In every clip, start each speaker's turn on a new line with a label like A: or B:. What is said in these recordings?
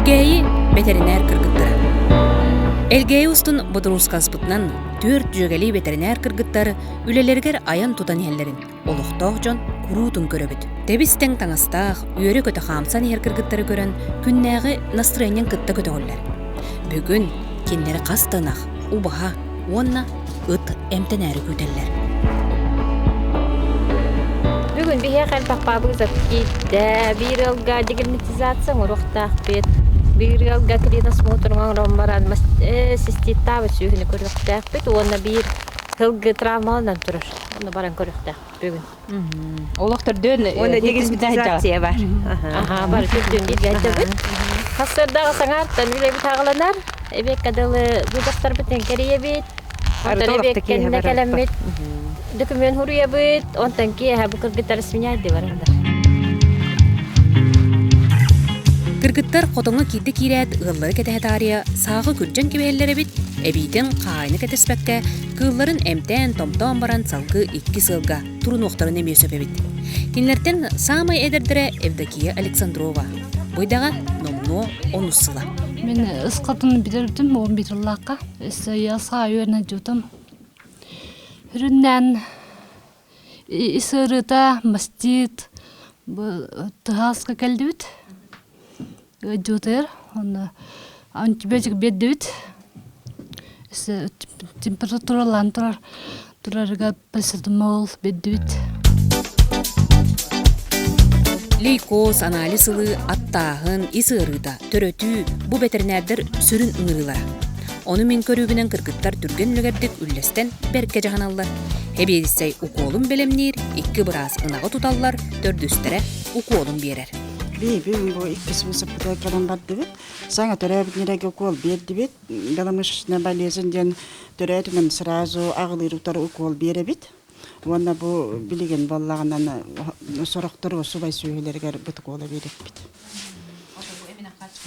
A: Элгээйи бэтэринээр кыргыттара. Элгээйи устун бодуруускаспытынан түөрт дьүөгэлии бэтэринээр кыргыттар үлэлэригэр айан тутан иһэллэрин олохтоох дьон куруутун көрөбүт. Тэбис-тэҥ таҥастаах, үөрэ-көтө хаамсан иһэр кыргыттары көрөн күннээҕи настырыанньан кытта көтөҕүллэр. Бүгүн кинилэри хас да ынах, убаһа уонна ыт эмтэнээри күүтэллэр.
B: Бүгүн биһиэхэ элбэх баабыгызат киирдэ. Биир ыалга дегерметизация оҥоруохтаахпыт. Биир ыалга клиносмотр оҥорон баран циститтаабыт сүөһүнү көрүөхтээхпит уонна биир сылгы травмаланан турар. Онно баран көрүөхтээхпит бүгүн.
C: Олох төрдүөн
D: Уонна дегерметизация бар.
B: Аха, бары төрдүөн бииргэ Хассырдаҕа саҥаартан үлэбит аҕаланар. Эбиэккэ дылы бу дьахтарбытын кэрийэбит. Онтон эбиэккэннэ кэлэммит документ хуруйабыт, онтон киэһэ бу кыргыттар сменяйды бараллар.
A: Кыргыттар хотоҥҥо киирдэ киирээт ыаллары кэтэһэ таарыйа сааҕы күрдьэн кэбиһэллэр эбит, эбиитин хаайыны кэтэспэккэ кыылларын эмтээн-томтоон баран салгыы икки сыалга турунуохтарын эмиэ сөп эбит. Кинилэртэн саамай эдэрдэрэ Евдокия Александрова. Бу идэҕэ номнуо онус сыла.
E: Мин ысқатын билэрбитим 11 сыллаахха. Өссө үөрэнэ дьутум. Үрүннээн ис ыарыыта, мастит, тыһааска кэлдибит. Ыадьыытыгар уонна антибиотик биэрдибит. Өссө температуралаан турар турарыгар парацетамол биэрдибит.
A: Лейкоз, анализ ылыы, аттааһын, ис ыарыыта, төрөтүү бу бэтэринээрдэр сүрүн ыҥырыылара. Ону мин көрүүбүнэн кыргыттар түргэн үлүгэрдик үллэстэн бэркэ дьаһаналлар. Эбиэдиссэй укуолун бэлэмниир, икки быраас ынаҕы туталлар, төрдүстэрэ укуолун биэрэр.
F: Биибин бу иккис высыппытыгар кэлэн бардыбыт. Саҥа төрөөбүт ньирэйгэ укуол биэрдибит. Беломышечная болезнь диэн төрөөтүнэн сразу аҕылыыр утары укуол биэрэбит. Уонна бу билигин буоллаҕынан сорохтору субай сүөһүлэригэр быт укуола биэриппит.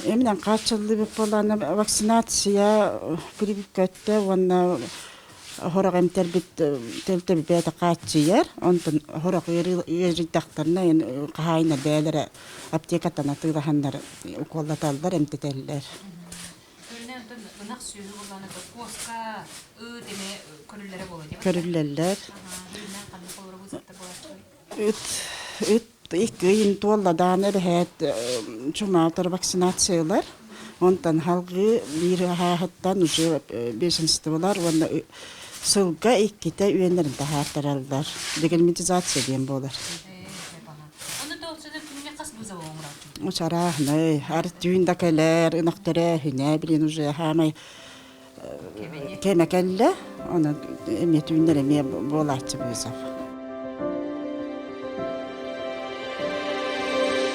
F: Эминэн хааччыллыбыт буоллаҕына вакцинация прививка өттө уонна Сорох эмтэрбит төлтөбүт бэйэтэ хааччыйар, онтон сорох ыарыйдахтарына хаһаайыннар бэйэлэрэ аптекаттан атыылаһаннар укуоллаталлар, эмтэтэллэр.
C: Ынах сүөһү буоллаҕына куоска, ыт эмиэ көрүллэрэ буолуо дии.
F: Көрүллэллэр. Ыт ыт икки ыйын туолла даҕаны эбэһээт чумаатар вакцинация ылар. Онтон салгыы биир аһааһыттан уже бешенстволар уонна сылга иккитэ үөннэрин таһаартараллар. Дегельминтизация диэн буолар. Учарааһынай, ар түүн да кэлэр, ынах төрөөһүнэ, билин уже хаамай кэмэ кэллэ, онон эмиэ түүннэр эмиэ буолааччы вызов.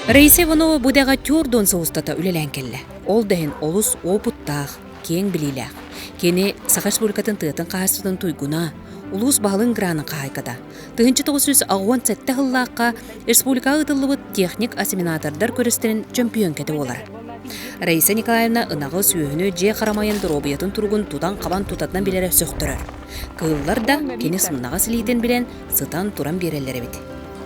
A: Раиса Иванова бу идэҕэ түөрт сыл устата үлэлээн кэллэ. Ол да иһин олус уопуттаах, киэҥ билиилээх. Кини Саха Республикатын тыатын хаһаайыстыбатын туйгуна, улуус баһылыгын гранын хаһаайката. 1987 сыллаахха республикаҕа ыытыллыбыт техник-осеменатордар көрүстэрин чөмпүйүөҥкэтэ буолар. Раиса Николаевна ынаҕы, сүөһүнү, дьиэ харамайын доруобуйатын туругун тутан-хабан тутатынан билэрэ сөхтөрөр. Кыыллар да кини сымнаҕас илиитин билэн, сытан-туран биэрэллэр эбит.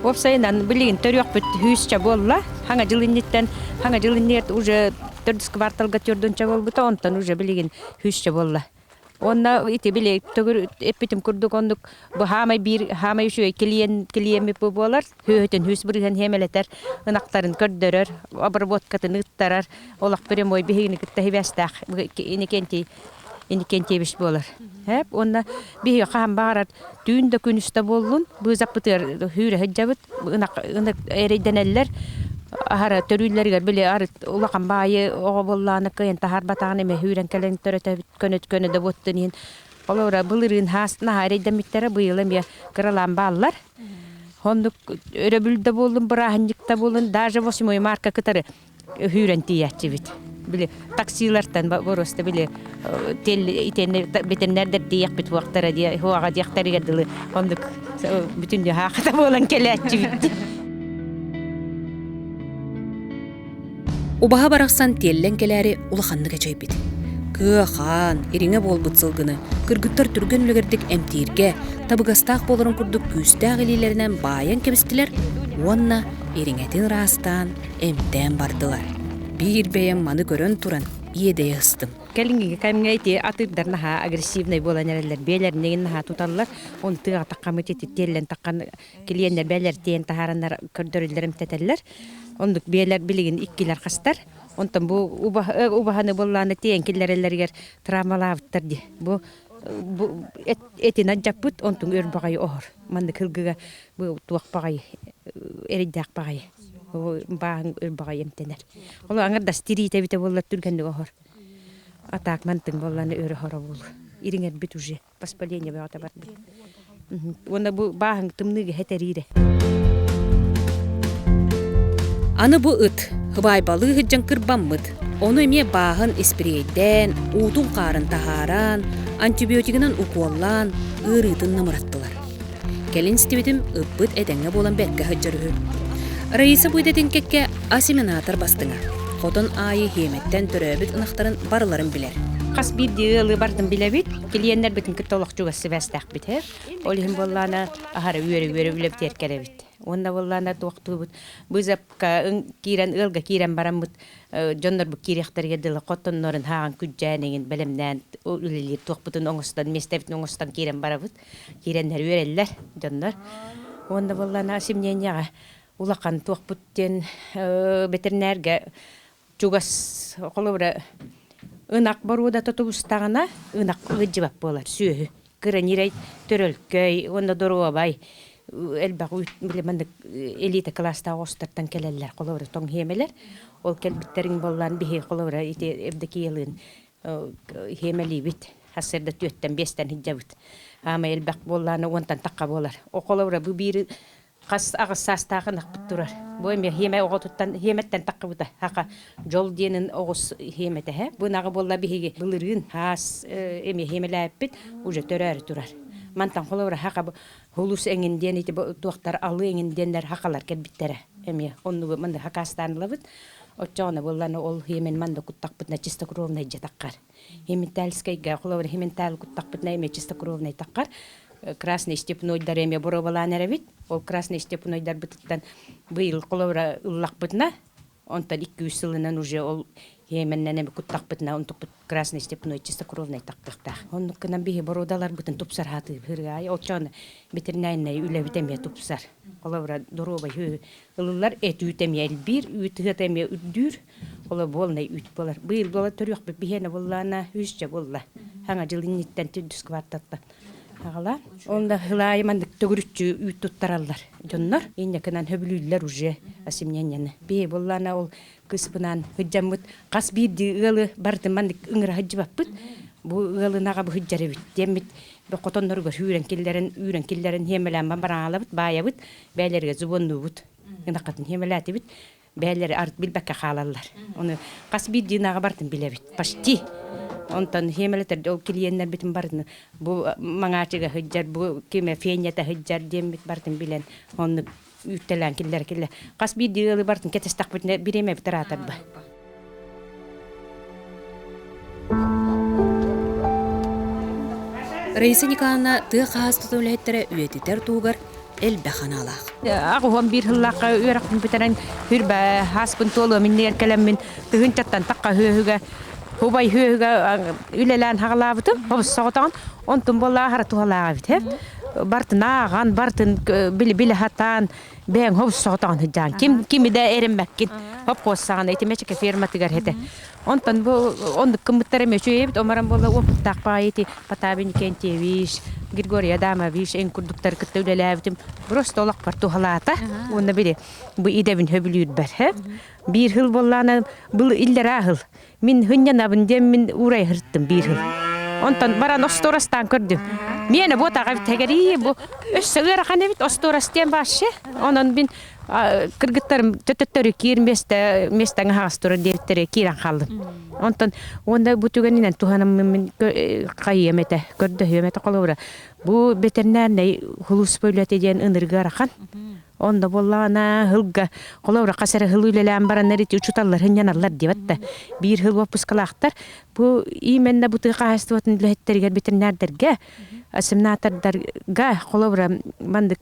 D: Уопсайынан, билигин төрүөхпүт сүүсчэ буолла. Хаҥа дьыл инниттэн, хаҥа дьыл иннигэр уже төрдүс кварталга төрдүнчэ буолбута, онтон уже билигин сүүсчэ буолла. Уонна ити били төгүр эппитим курдук оннук бу хаамай биир хаамай үчүгэй клиент клиеммит бу буолар. Сүөһүтүн үс бырыһан хиэмэлэтэр, ынахтарын көрдөрөр, обработкатын ыыттарар. Олох прямой биһигини кытта сибээстээх Иннокентий Иннокентьевич буолар. Эп уонна биһиги хаһан баҕарар түүн да күнүс да буоллун быызаппытыгар сүүрэ сылдьабыт ынах ынах эрэйдэнэллэр аһара төрүүллэригэр били арыт улахан баайы оҕо буоллаҕына кыайан таһаарбатаҕын эмэ сүүрэн кэлэн төрөтөбүт көнөт көнө да буоттун иһин холобура былырыын хаас наһаа эрэйдэммиттэрэ быйыл эмиэ кыралаан бааллар оннук өрөбүл да буоллун бырааһынньык да буоллун даже восьмой марка кытары сүүрэн тиийээччибит били таксилартан боруоста били итиэннэ бэтэннэрдэр диэхпит хуохтара диэ хуаҕа диэхтэригэр дылы оннук бүтүн хаахата буолан кэлээччибит
A: Убаһа барахсан тиэллэн кэлээри улаханнык эчэйбит. Кыа хаан, ириҥэ буолбут сылгыны кыргыттар түргэн үлүгэрдик эмтииргэ, табыгастаах буоларын курдук күүстээх илиилэринэн баайан кэбистилэр уонна ириҥэтин ыраастаан, эмтээн бардылар. Биир бэйэм маны көрөн туран иэдэйэ ыстым.
D: Кэлиҥҥи кэмҥэ ити атыырдар наһаа агрессивнай буолан эрэллэр. Биэлэринигин наһаа туталлар. Оны тыаҕа таххаммыт ити тиэллэн таххан килиэннэр бээлэр тиэйэн таһаараннар көрдөрүллэр эмтэтэллэр. Оннук биэлэр билигин иккилэр хастар. Онтон бу убаһаны буоллааны тиэйэн киллэрэллэригэр травмалаабыттар дии. Бу бу этин алдьаппыт, онтун өр баҕайы оһор. Маннык ылгыга бу туох баҕайы эрэйдээх баҕайы бааһын өр баҕайы эмтэнэр. Ол аҥардас тириитэ эбитэ буоллар түргэнник оһор. А так мантыҥ буоллаана өр оһоро буолуо. Ириҥэрбит уже воспаление бөҕөтө барбыт. Уонна бу бааһыҥ тымныыга хэтэриирэ.
A: Аны бу ыт һыбаайбалыы сылдьан кырбаммыт. Ону эмиэ бааһын испириэйдээн, уутун-хаарын таһааран, антибиотигынан укуоллаан, ыарыытын намыраттылар. Кэлин истибитим, ыппыт этэҥҥэ буолан бэркэ сылдьар үһү. Раиса бу идэтин кэккэ осеменатор бастыҥа. Хотон аайы хиэмэттэн төрөөбүт ынахтарын барыларын билэр.
D: Хас биирдии ыалы бардым билэбит, клиеннэрбитин кытта олох чугас сибээстээхпит һэ. Ол иһин буоллаана аһара үөрэ-үөрэ үлэбитигэр кэлэбит. Уонна буоллаана туохтуубут быызапка киирэн ыалга киирэн бараммыт дьоннорбут киириэхтэригэр дылы хотоннорун хааҕан күддьээн эҥин бэлэмнээн үлэлиир туохпутун оҥостон миэстэбитин оҥостон киирэн барабыт. Киирэннэр үөрэллэр дьоннор. Уонна буоллаана симньиэнньэҕэ улахан туохпут диэн бэтэринээргэ чугас холобура ынах боруодата тубустаҕына ынах ыалдьыбат буолар сүөһү кыра ньирэй төрөлкөй уонна доруобай элбэх үүт били маннык элита кылаастаах оҕустартан кэлэллэр холобура тоҥ хиэмэлэр ол кэлбиттэриҥ буоллаан биһи холобура ити Евдокиялыын хиэмэлиибит сарсыарда түөттэн биэстэн сылдьабыт аамай элбэх буоллаана уонтан тахха буолар холобура бу биир Хас аҕыс саастаах ынахпыт турар. Бу эмиэ хиэмэ оҕотуттан хиэмэттэн таххыбыта. Хаха дьол диэнин оҕус хиэмэтэһэ. Бу ынаҕы буолла биһиги былырыын хаас эмиэ хиэмэлээппит уже төрөөрү турар. Мантан холобура хаха хулус эҥин диэн ити туохтар алы эҥин диэннэр хахалар кэлбиттэрэ. Эмиэ оннугу манна хакаастаан ылабыт. Оччоҕуна буолланы ол хиэмэн манна куттахпытына чистокровнай дьэ таххар. Химентальскайга холобура хименталь куттахпытына эмиэ чистокровнай таххар. Красный степнойдар эмиэ боруобалаан эрэбит. Ол красный степнойдарбытыттан быйыл холобура ыллахпытына, онтон 2-3 сылынан уже ол хиэмэннэн эми куттахпытына, онтукпут красный степной чистокровнай тахтыахтаах. Оннук гынан биһи боруодаларбытын тупсар хатыыбыт. Оччоҕуна ветеринарнай үлэбит эмиэ тупсар. Холобура доруобай ылыллар эт үүт эмиэ элбиир, үүт ыһыата эмиэ үрдүүр. Ола буолнай үүт буолар. Быйыл буола төрүөхпүт биһиэнэ буоллаана үсчэ буолла. Хаҥа дьыл инниттэн түрдүс квартаттан аҕала. Онно хылаайы маннык төгүрүччү үүт туттараллар дьоннор. Иннекынан хөбүлүүллэр уже осемнянияны. Бии буоллаана ол кыыспынаан сылдьаммыт хас биирдии ыалы барытын маннык ыҥыра сылдьыбаппыт. Бу ыалынаҕа бу сылдьар эбит диэммит хотонноругар үүрэн киллэрэн үүрэн киллэрэн хиэмэлээн бараҥалабыт баайабыт бээлэргэ зубоннуубут ынаххатын хиэмэлээтибит бээлэри арыт билбэккэ хаалаллар. Ону хас биирдии ынаҕы барытын билэбит. Почти. Онтон хиэмэлэтэр ол клиеннэрбитин барытын бу маҥаачыга сылдьар, бу киме фенята сылдьар диэммит барытын билэн оннук үүттэлээн киллэр киллэ. Хас биирдии ыалы барытын кэтэстэхпитинэ бириэмэбит ыраатарба.
A: Раиса Николаевна тыа хаһаайыстыбатын үлэһиттэрэ үйэтитэр туһугар элбэх аналаах.
D: Аҕыһуон биир сыллаахха үөрэхпин бүтэрэн хүрбэ ааспын туолуом иннигэр кэлэммин тыһыынчаттан тахха үөһүгэ хубай үөһүгэ үлэлээн хаҕалаабытым хобус соҕотоҕун онтун буоллаҕа хара туһалаах эбит бартын ааҕан бартын били-били хатаан бэйэҥ хобус соҕотоҕун сылдьаҕын ким кими да эрэммэккин хопхуос саҕана ити мечеке ферматыгар этэ Онтон бу оннук гыммыттар эмиэ үчүгэй эбит. Омаран буолла уопуттаах баҕайы ити Потапий Никентьевич, Григорий Адамович эн курдуктары кытта үлэлээбитим просто олохпор туһалаата. Уонна били бу идэбин сөбүлүүрбэр. Биир сыл буоллаана был иллэрээ сыл. Мин хынньанабын диэн мин уурай сырыттым биир сыл. Онтон баран остуорастаан көрдүм. Миэнэ бу атаҕа эбит бу өссө ыарахан эбит остуорас диэн вообще. Онон мин кыргыттарым төттөрү киир миэстэ миэстэҥ аһаҕас турар диэбиттэрэ киирэн хааллым. Онтон уонна бу түгэнинэн туһанаммын мин хайыам этэ, көрдөһүөм этэ холобура. Бу бэтэринээрнэй хулууспа үлэтэ диэн ынырыга ыарахан. Онно буоллаҕына сылга холобура хас эрэ сыл үлэлээн бараннар ити учууталлар сынньаналлар диэбэт да биир сыл уоппускалаахтар. Бу именно бу тыа хаһаайыстыбатын үлэһиттэригэр ветеринардарга, осеменатордарга холобура маннык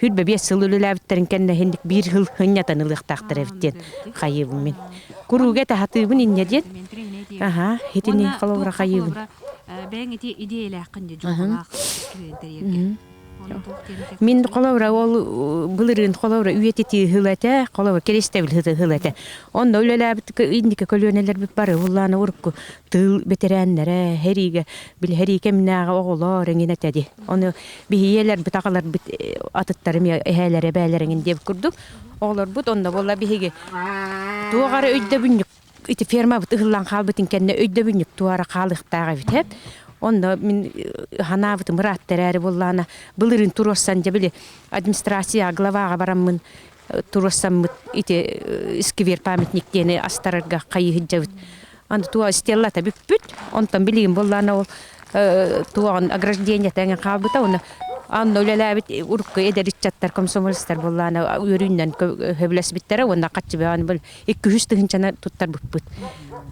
D: 25 сыл үлэлээбиттэрин кэннэ иһинник биир сыл сынньатан ылыахтаахтар эбит диэн хайыыбын мин. Курууга этэ хатыыбын инньэ диэн. Аха, итини холобура хайыыбын.
C: Бэйэҥ ити идиэйэлээххин дии дьоллоох клиентериэргэ.
D: Мин холобура ол былырыын холобура үйэтитии сыл этэ, холобура киристэбил сыл этэ. Онно үлэлээбит инники көлүөнэлэрбит бары улаана урукку тыыл бэтэрээннэрэ, сэриигэ били сэрии кэминээҕи оҕолор эҥин этэ дии. Ону биһиэлэрбит аҕаларбыт атыттарым эһээлэрэ эбээлэрэ эҥин диэбит курдук оҕолорбут онно буолла биһиги туох эрэ өйдөбүнньүк ити фермабыт ыһыллан хаалбытын кэннэ өйдөбүнньүк туора хаалыахтаах эбит эт. Онно мин ханаабытым ыраатта эрээри буоллаҕына былырыын туруорсан дьэ били администрация главаҕа бараммын туруорсаммыт ити сквер памятник диэни астарарга хайыы сылдьабыт. Аны туо стеллата бүппүт. Онтон билигин буоллаҕына ол туоҕун ограждениета эҥин хаалбыта уонна анна үлэлээбит урукку эдэр ыччаттар комсомолецтар буоллаҕына үөрүүнэн сөбүлэспиттэрэ уонна хаччы бөҕөнү бил 200 тыһыынчаны туттарбыппыт.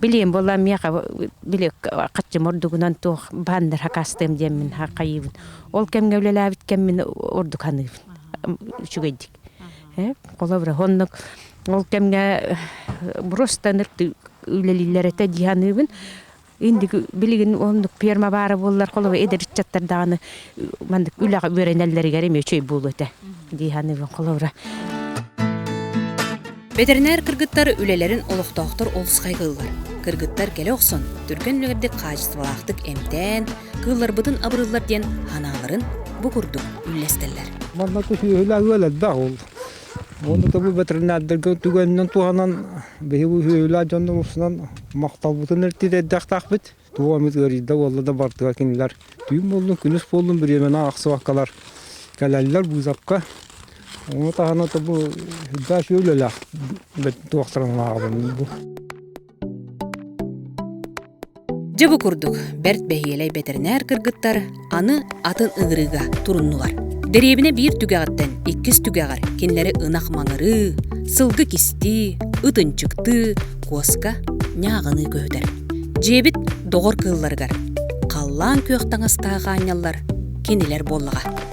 D: Билиэн буолла миэхэ били хаччым ордугунан туох бааннар хакаастыам диэммин хайыыбын. Ол кэмҥэ үлэлээбит кэммин ордук саныыбын. Үчүгэйдик. Холобура, оннук ол кэмҥэ просто үлэлииллэр этэ дии саныыбын. Индик билигин оннук ферма баара буоллар холобура эдэр ыччаттар даҕаны маннык үлэҕэ үөрэнэллэригэр эмиэ үчүгэй буолуо этэ дии саныыбын холобура.
A: Бэтэринээр кыргыттар үлэлэрин олохтоохтор олус хайҕыыллар. Кыргыттар кэлэ охсон, түргэн үлүгэрдик хаачыстыбалаахтык эмтээн, кыылларбытын абырыыллар диэн санааларын бу курдук үллэстэллэр.
G: Манна сүөһүлээх ыал элбэх ол. Уонна да бу ветеринардарга түгэнинэн туһанан биһиги бу сүөһүлээх дьоннор устунан махталбытын эртитэйдэхтаахпыт. Туох эмит ыарыйда буолла да бардыга кинилэр түүн буоллун, күнүс буоллун бириэмэни аахсыбаккалар кэлэллэр быысапка. Ону таһынан бу да сүөлэлээх туохтарын ааҕабын бу.
A: Дьэ бу курдук, бэрт бэһиэлэй бэтэринээр кыргыттар аны атын ыҥырыыга туруннулар. Дэриэбинэ биир түгэҕиттэн иккис түгэҕэр кинилэри ынах маҥырыы, сылгы кистии, ыт ынчыктыы, куоска ньааҕыныы көһүтэр. Дьиэбит доҕор кыылларыгар халлаан күөх таҥастаах аанньаллар кинилэр буоллаҕа.